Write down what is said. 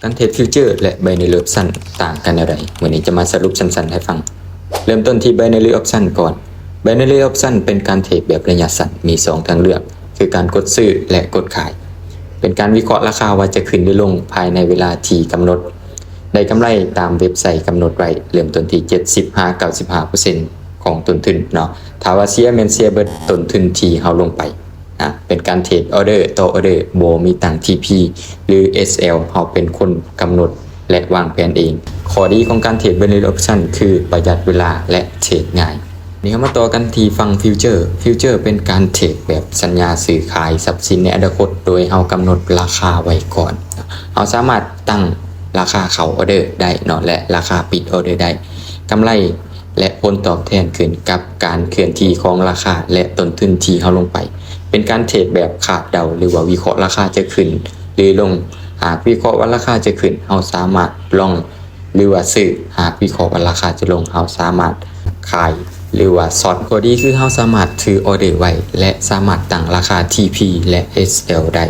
ການເທຣດຟິວເຈີ ແລະ ໄບນາຣີອອບຊັນ ຕ່າງກັນແນວໃດ? ມື້ນີ້ຈະມາສະຫຼຸບສັ້ນໆໃຫ້ຟັງ. ເລີ່ມຕົ້ນທີ່ໄບນາຣີອອບຊັນກ່ອນ. ໄບນາຣີອອບຊັນເປັນການເທຣດແບບໄລຍະສັ້ນ, ມີສອງທາງເລືອກ ຄືການກົດຊື້ ແລະ ກົດຂາຍ. ເປັນການວິເຄາະລາຄາວ່າຈະຂຶ້ນ ຫຼື ລົງ ພາຍໃນເວລາທີ່ກຳນົດ. ໄດ້ກຳໄລຕາມເວັບໄຊກຳນົດໄວ້, ເລີ່ມຕົ້ນທີ່ເຈັດສິບຫາເກົ້າສິບຫ້າເປີເຊັນຂອງຕົ້ນທຶນເນາະ. ຖ້າວ່າເສຍແມ່ນເສຍເບິດຕົ້ນທຶນທີ່ເຮົາລົງໄປ. ອາ ເປັນການເທຣດອໍເດີຕໍ່ອໍເດີ, ບໍ່ມີຕັ້ງທີພີ ຫຼື ເອສແອລ, ເຮົາເປັນຄົນກຳນົດ ແລະ ວາງແຜນເອງ. ຂໍ້ດີຂອງການເທຣດໄບນາຣີອອບຊັນຄືປະຢັດເວລາ ແລະ ເທຣດງ່າຍ. ນີ້ເຮົາມາຕໍ່ກັນທີ່ຝັ່ງຟິວເຈີ. ຟິວເຈີເປັນການເທຣດແບບສັນຍາຊື້ຂາຍຊັບສິນໃນອະນາຄົດ ໂດຍເຮົາກຳນົດລາຄາໄວ້ກ່ອນ. ເຮົາສາມາດຕັ້ງລາຄາເຂົ້າອໍເດີໄດ້ເນາະ ແລະ ລາຄາປິດອໍເດີໄດ້. ກຳໄລ ແລະ ຜົນຕອບແທນຂຶ້ນກັບການເຄື່ອນທີ່ຂອງລາຄາ ແລະ ຕົ້ນທຶນທີ່ເຮົາລົງໄປ. ເປັນການເທຣດແບບຄາດເດົາ ຫຼືວ່າວິເຄາະລາຄາຈະຂຶ້ນ ຫຼື ລົງ. ຫາກວິເຄາະວ່າລາຄາຈະຂຶ້ນ, ເຮົາສາມາດລອງ ຫຼືວ່າຊື້. ຫາກວິເຄາະວ່າລາຄາຈະລົງ, ເຮົາສາມາດຂາຍ ຫຼືວ່າຊັອດ. ຂໍ້ດີຄືເຮົາສາມາດຖືອໍເດີໄວ້ ແລະ ສາມາດຕັ້ງລາຄາທີພີ ແລະ ເອສແອລໄດ້.